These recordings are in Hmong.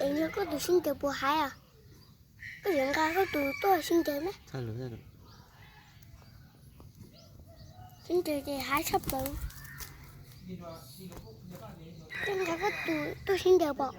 Es yog koj tus sib ncaws puas haiv os? Koj yuav nqa koj tus tuaj sib ncaws na. Sib ncaws ces haiv tshaj plaws. Koj nqa koj tus tuaj sib ncaws pom.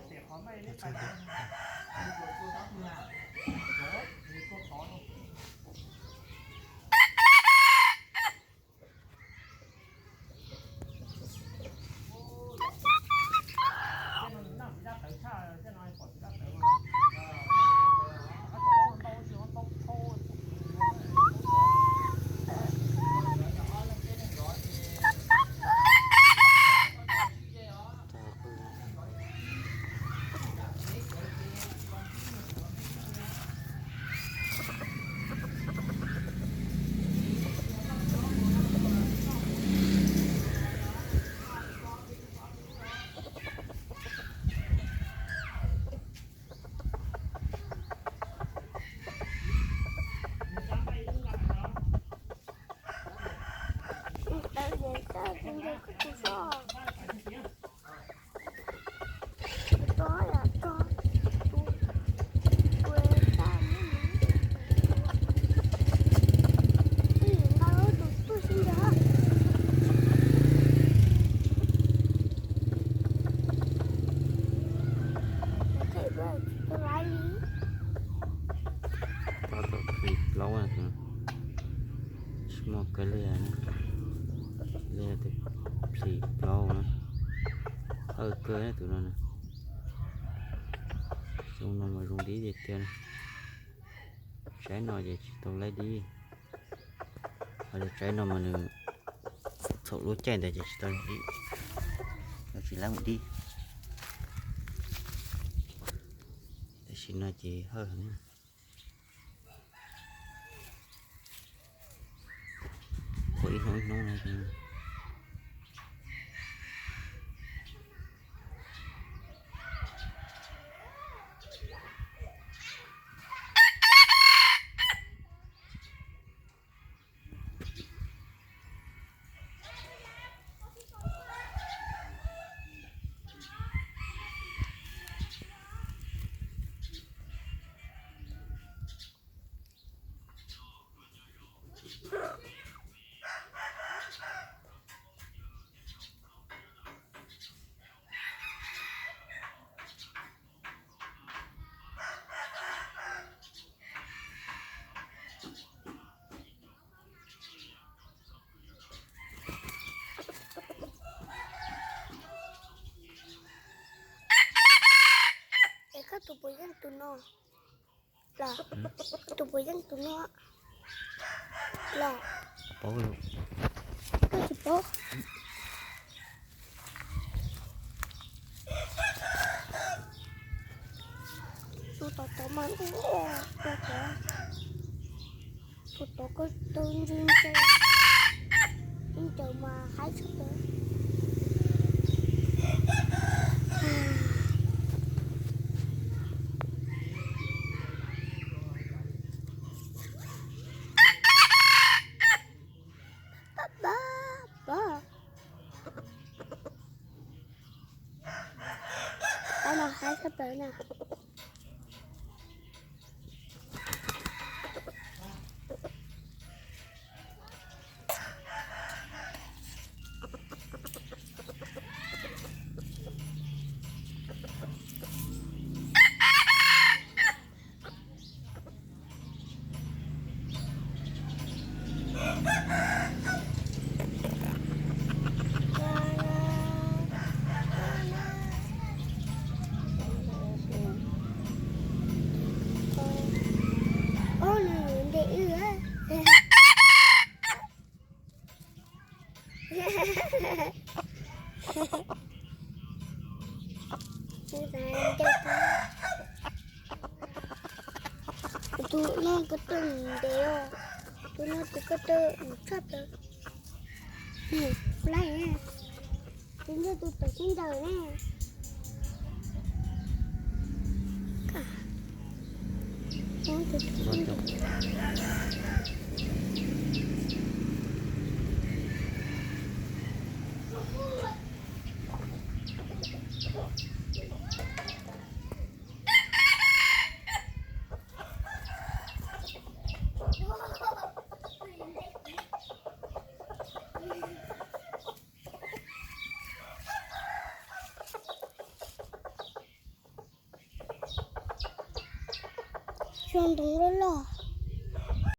Tab tom plhis plaub na, tsis muaj kawg li, li tus plhis plaub na, hawj kawg tus no na. Zoo no mas zoo dib tiag tiag. Tsaib no ces tsis tau laib dib. Ho cov tsaib no mas nws thaum lub caij ntawd ces tsis tau dib, tsis laib mus dib. Tam sim no ces hawj heev. Ua ib hnub ib hnub no. Es koj tus puas yeej tus no? Los, koj tus puas yeej tus no? Los, paub, koj tsis paub. Tus tod tod mas ua, tus tod, tus tod koj tau ntsws ntsws, ntsws mas haib tshaj plaws. Thaj plaws na. Ob, nws nte wb. Tus no ko taw ntev os. Tus no tus ko taw tshaj plaws. Laib, tus no tus tawm tib ntaws ne. Xyov ntoo loj loj.